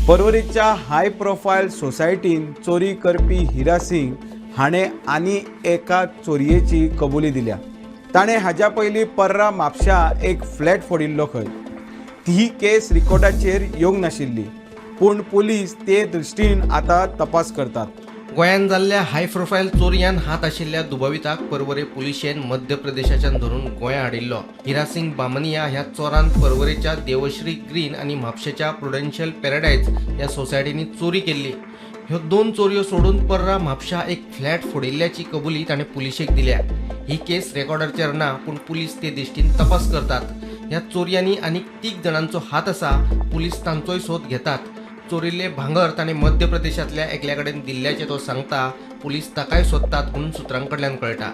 पर्वरीच्या हाय प्रोफायल सोसायटीन चोरी करपी हिरा सिंग हाणें आनी एका चोरयेची कबुली दिल्या. ताणें हाज्या पयलीं पर्रा म्हापश्यां एक फ्लॅट फोडिल्लो खंय. ही केस रिकॉर्डाचेर येवंक नाशिल्ली, पूण पुलीस ते दृश्टीन आतां तपास करतात. गोंयांत जाल्ल्या हाय प्रोफायल चोरयान हात आशिल्ल्या दुबाविताक पर्वरे पुलिशेन मध्य प्रदेशाच्यान धरून गोंया हाडिल्लो. हिरासिंग बामनिया ह्या चोरान पर्वरेच्या देवश्री ग्रीन आनी म्हापशेच्या प्रुडेन्शियल पॅराडायज ह्या सोसायटींनी चोरी केल्ली. ह्यो दोन चोरयो सोडून पर्रा म्हापशा एक फ्लॅट फोडिल्ल्याची कबुली ताणें पुलिशेक दिल्या. ही केस रेकॉर्डाचेर ना, पूण पुलीस ते दिश्टीन तपास करतात. ह्या चोरयांनी आनीक तीग जाणांचो हात आसा. पुलीस तांचोय सोद घेतात. चोरिल्ले भांगर ताणें मध्य प्रदेशांतल्या एकल्या कडेन दिल्ल्याचें तो सांगता. पुलीस ताकाय सोदतात म्हणून सुत्रां कडल्यान कळटा.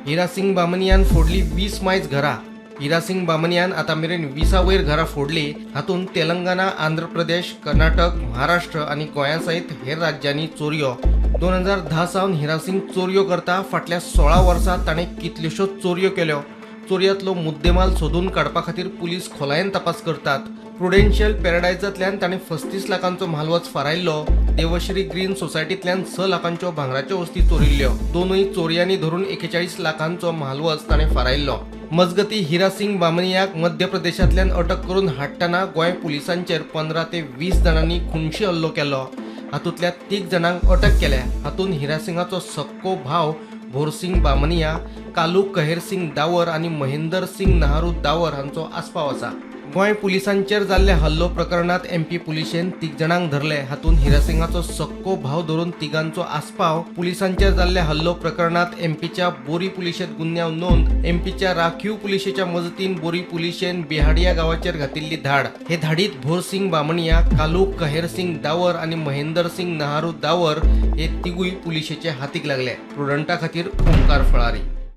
हिरासिंग बामनियान फोडली 20 मायज घरां. हिरासिंग बामनियान आतां मेरेन 20 वयर घरां फोडली. हातूंत तेलंगणा, आंध्र प्रदेश, कर्नाटक, महाराष्ट्र आनी गोंया सयत हेर राज्यांनी चोरयो. 2010 सावन हिरासिंग चोरयो करता. फाटल्या 16 वर्सां ताणें कितल्योश्योच चोरयो केल्यो. चोरयांतलो मुद्देमाल सोदून काडपा खातीर पुलीस खोलायेन तपास करतात. प्रुडेन्शियल पॅराडायजांतल्यान ताणें 35 लाखांचो म्हालवज फारायल्लो. देवश्री ग्रीन सोसायटींतल्यान 6 लाखांच्यो भांगराच्यो वस्ती चोरिल्ल्यो. दोनूय चोरयांनी धरून 41 लाखांचो म्हालवज ताणें फारायल्लो. मजगती, हिरासिंग बामनियाक मध्य प्रदेशांतल्यान अटक करून हाडटना गोंय पुलिसांचेर 15 ते 20 जाणांनी खुनशी हल्लो केलो. हातूंतल्या तीग जाणांक अटक केल्या. हातूंत हिरासिंगाचो सक्को भाव भोरसिंग बामनिया, कालू कहेरसिंग दावर आनी महेंदर सिंग नहारू दावर हांचो आस्पाव आसा. गोंय पुलिसांचेर जाल्ल्या हल्लो प्रकरणांत एमपी पुलिशेन तीग जाणांक धरले. हातूंत हिरासिंगाचो सक्को भाव धरून तिगांचो आस्पाव. पुलिसांचेर जाल्ल्या हल्लो प्रकरणांत एमपीच्या बोरी पुलिशेंत गुन्यांव नोंद. एमपीच्या राखीव पुलिशेच्या मजतीन बोरी पुलिशेन बिहाडिया गांवाचेर घातिल्ली धाड. हे धाडीत भोरसिंग बामणिया, कालू कहेरसिंग दावर आनी महेंदर सिंग नहारू दावर हे तिगूय पुलिशेचे हातीक लागले. प्रुडंटा खातीर ओंकार फळारी.